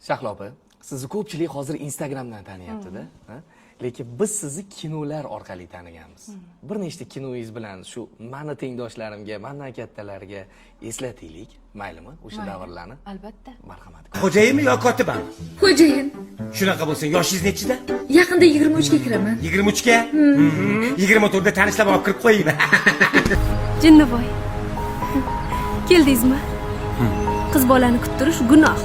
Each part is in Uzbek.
Shahlo opa, sizni ko'pchilik hozir Instagramdan taniyapti-da, ha? Lekin biz sizni kinolar orqali taniganmiz. Bir nechta kinoyingiz bilan shu mani tengdoshlarimga, mandan kattalarga eslataylik, maylimi, o'sha davrlarni? Albatta. Marhamat. Xo'jayinmi yo kotibami? Xo'jayin. Shunaqa bo'lsa, yoshingiz nechida? Yaqinda 23 ga kiraman. 23 ga? 24 da tanishlab olib kirib qo'yaymi? Jinnivoy, keldingizmi? Qiz bolani kuttirish gunoh.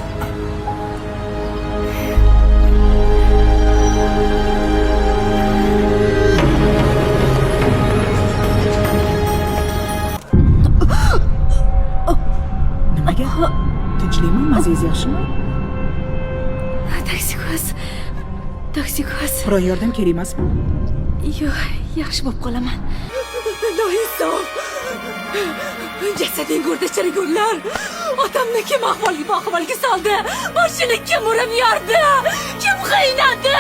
Nimaga? Tinchlikmi? Mazangiz yaxshimi? Toksikoz, toksikoz. Biror yordam kerak emasmi? Yo'q, yaxshi bo'lib qolaman. Noisof! Jasading go'rda chirigurlar! Otamni kim ahvolga bu ahvolga soldi? Boshini kim urib yordi? Kim qiynadi?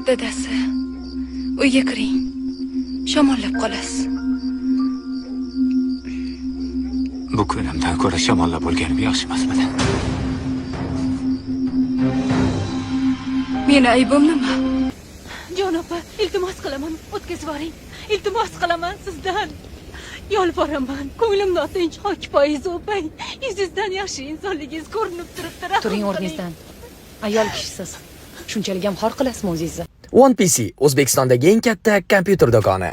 Dadasi, uyga kiring. Shamollab qolasiz. Bu kunimdan ko'ra shamollab bo'lganim yaxshi emasmidi? Meni aybim nima? Jon opa, iltimos qilaman, o'tkazib yuboring. Iltimos qilaman sizdan. Yolboraman, ko'nglim notinch, xok poyingizni o'pay. Yuzingizdan yaxshi insonligingiz ko'rinib turibdi. Rahm Turing qiling. o'rningizdan. Ayol kishisiz. Shunchalik ham xor qilasizmi o'zingizni? One PC O'zbekistondagi eng katta kompyuter do'koni.